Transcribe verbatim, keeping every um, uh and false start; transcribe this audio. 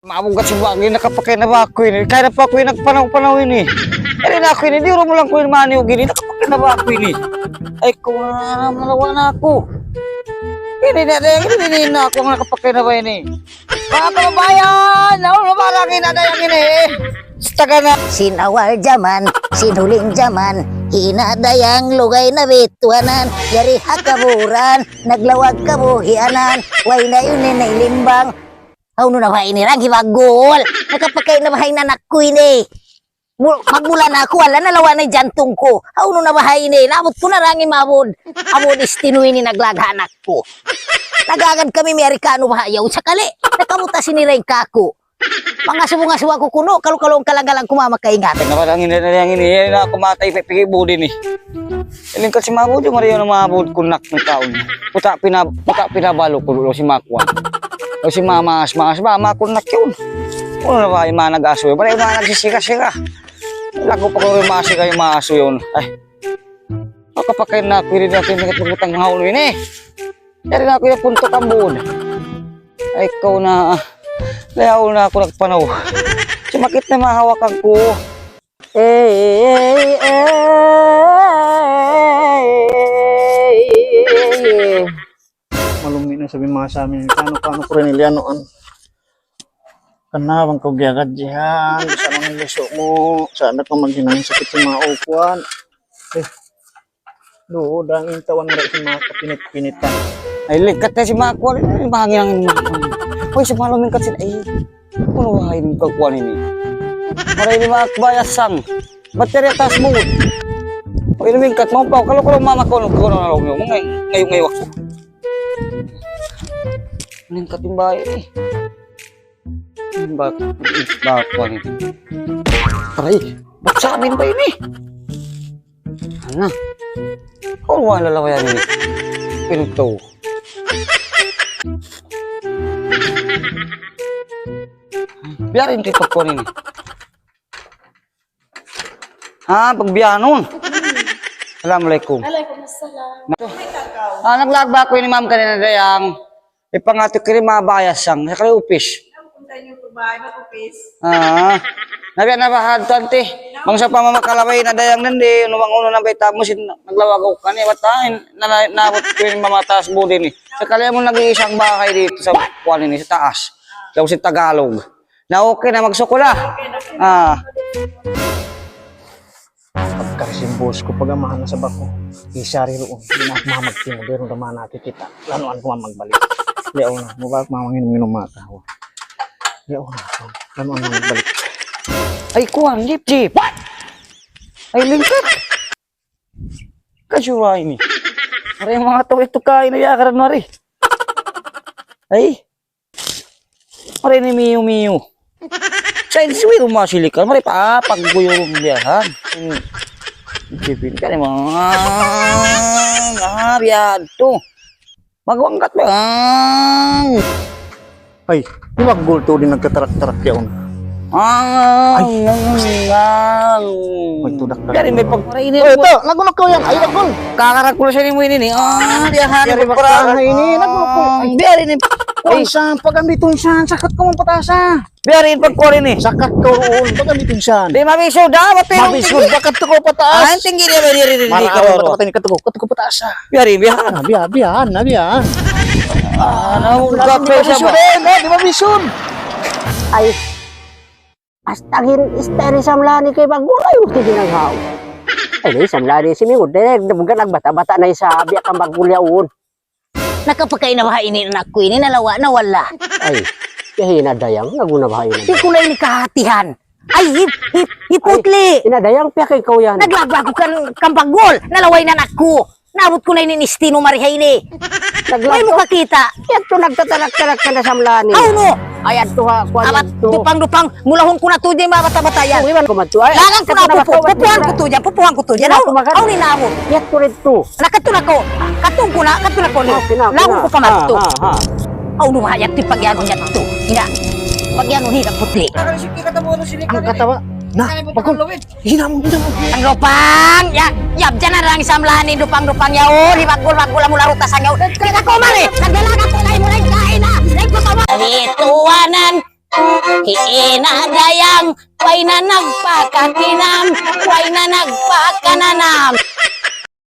Mabuggat si Bagi, nakapakay na ba aku ini? Kaya na pa aku ini, nagpanaw-panaw ini. Yari na aku ini, di' uru mu lang aku ini maniug ini, nakapakay na ba aku ini? Ay, kung na, nalawa na aku. Ini na, ini, ini na aku, nakapakay na ba ini? Manga kababayan, naunu na ba lagi na dayang ini? Taga na. Sin awal jaman, sin huling jaman, hi Ina' Dayang lugay na bituanan, yari ha kaburan, naglawag kabuhianan, way na yun na ilimbang. Hawnu na ba ini, Rang, hi Bagul? Nakapakay na ba in anak ku ini? Mu-, magmula na aku, ala, nalawa' na in jantung ku. Hawnu na ba ini? Naabut ku na, Rang, hi Mabud. Amu distinu ini naglaga' anak ku. Nag-agad kami Amerikano baha' yaun. Sakali, nakabutas ini dayn kāku'. Mangasubu-ngasubu aku kunu', kalu-kalu in kalang-kalang ku makaingat. Na ba, Rang, ini, Rang, ini, ini na aku matay, pe-, pigi budi ini. Lingkat si Mabud, yung Maria na Mabud, kunak ng taon. Puta' pina-, puta' pinabalu ku, laung sin makuan. Laung sin maas-maas ba, makunak yun. Unu na ba, imanag asu yun. Bala imanag sisira-sira. Lagu pa ku imasira, imasu yun. Ay. Makapakay na aku, iri na aku, iri na aku, butang hawnu ini. Yari na aku, ya, punto kambud. Ay, ikaw na, ah. Layaw na aku nagpanaw. Sumakit na mahawakan ku. Malumi na sabi manga samin, kanu-kanu ku rin ilianuan. Kana bang kaw giyagadjihan, sa' manga lisu' mu, sa' na kaw maghinang sakit sin manga ukuan. Eh, duun, dangin tawan ra sin manga kapinit-pinitan. Ay, lingkat na sin manga kuan, ini, manga hinang ini. Uy, sa' malumingkat sin, ay. Unu ba in pagkuan ini? Mari ini manga kabayasang. Bat yari taas mu. O, ini mingkat mu pa. Kalu-kalu mama ko, kalu na laung mu. Ngay-, ngayu-ngayu aku. Mingkat in bay ini. Ba, ba, kuan ini. Aray, bat sa amin ba ini? Ana. Oh, wala' lawayan ini. Pinto. Biya' diin in pagkuan ini. Ha, pagbiyanun. Assalamualaikum. Waalaikumsalam. Na-, ah, naglaag ba aku ini, ma'am, kanina dayang. Ipangatu' kini manga bayasang, sakali upis. Ah. Na biya' na ba hadtu, ante? Bang sa' pa mamakalabay na dayang nandi, unu bang unu na bayta' mu sin naglawag aku kaniya, bat in, na, na, naabut ku in mamataas budi ini. Sakali amun nag-iisang bahay didtu sa kuan ini, sa taas. Daw sin Tagalog. Na okay na, magsukul na. Ah. Pagkarisin boss ku, pag-amahan na sa bako. Isari ruun. Di' na aku mamagtimul, di' ruun da mana kikita'. Lanuan ku mamagbalik. Yaw na, mabak mamanginum-inum mata. Yaw na, lanuan mamagbalik. Ay, kuan, jeep, jeep. Ay, lingkat. Kajura ini. Mari manga tau itu kain na yakaran mari. Ay. Mari ini miyu-miyu. Sa' in siwi rumah silikan, mari pa, pagguyurun biyahan. Hmm. Jipin ka ni manga, ah, biyahan tu. Magwangkat ba? Ay, di' maggulto din nagkatarak-tarak yaun. Ah, ay. Ang, ang. Magtudak-tarak. Biya' diin in pag-, ay, ito, lagu na kaw yan. Ay, lagu. Kakarak ko na siya ni mu ini, ni. Ah, biyahan. Biya' diin in pagkuan ini, lagu na kaw. Ay, biya' diin in. Ay, sa pag-anditun siya, sakat kaw magpataas, ah. Biya' diin in pagkuan ini. Sakat kaw ruun, pag-anditun siya. Di' mabisud, ah, mati. Mabisud, bakat kaw pataas. Ah, tinggi niya ba, di', di', di', di', mara-, kaw, mata-mata ini, katuko, katuko pataas, ah. Biya' diin, biya'. Ah, biya', biya', na, biya'. Ah, na, wala' ka pa, di' mabisud, eh, di' mabisud. Ay. Astagin, isteri samlani kay Bagul, ay, mesti ginagawa. Ay, di, samlani si Mingud, eh, bukan nagbata-bata na isab ya kan Bagul yaun. Nakapakay na baha' ini in anak ku ini, nalawa' na wala'. Ay, kaya hi Ina' Dayang, naguna baha' ini. Di' ku na ini kahatihan. Ay, hi-, hi-, hi Putli. Ay, Ina' Dayang, piya kay kaw yan. Naglaag ba aku kan, kan Bagul, nalawa' in anak ku. Naabut ku na ini in distinu mari ha ini. Naglaag. Way mu kakita'. Yadtu nagtatarak-tarak ka na samlani. Aw, no. Ay, yadtu ha, kuwan. Abat, yadtu. Dupang-dupang, mulahun ku na tuud yan, manga bata'-bata' yan. Oh, iban ku madtu. Ay, lagang ku na, pupu-, pupuhan ku tuud yan, pupuhan ku tuud yan. Aw, aw, ni namu. Yadtu didtu. Na, kadtu na kaw. Kadtu ku na, kadtu na kaw. Okay na, okay na. Lagun ku pa madtu. Ah, ah, ah. Aw, dumaha yadtu in pagyanun yadtu. Ina'. Pagyanun, ina' Putli. Ang katawa. Na, Bagul. Hinamu, hinamu. Ang dupang, ya, ya, dyan na lang samlahan in dupang-dupang yaun, hi Bagul-Bagul amu larutas ang yaun. Kita' ku mari, nagdalaga ku na imulay kain na. Nagkusawa. Bituanan. Hi Ina Dayang, way na nagpakatinam, way na nagpakananam.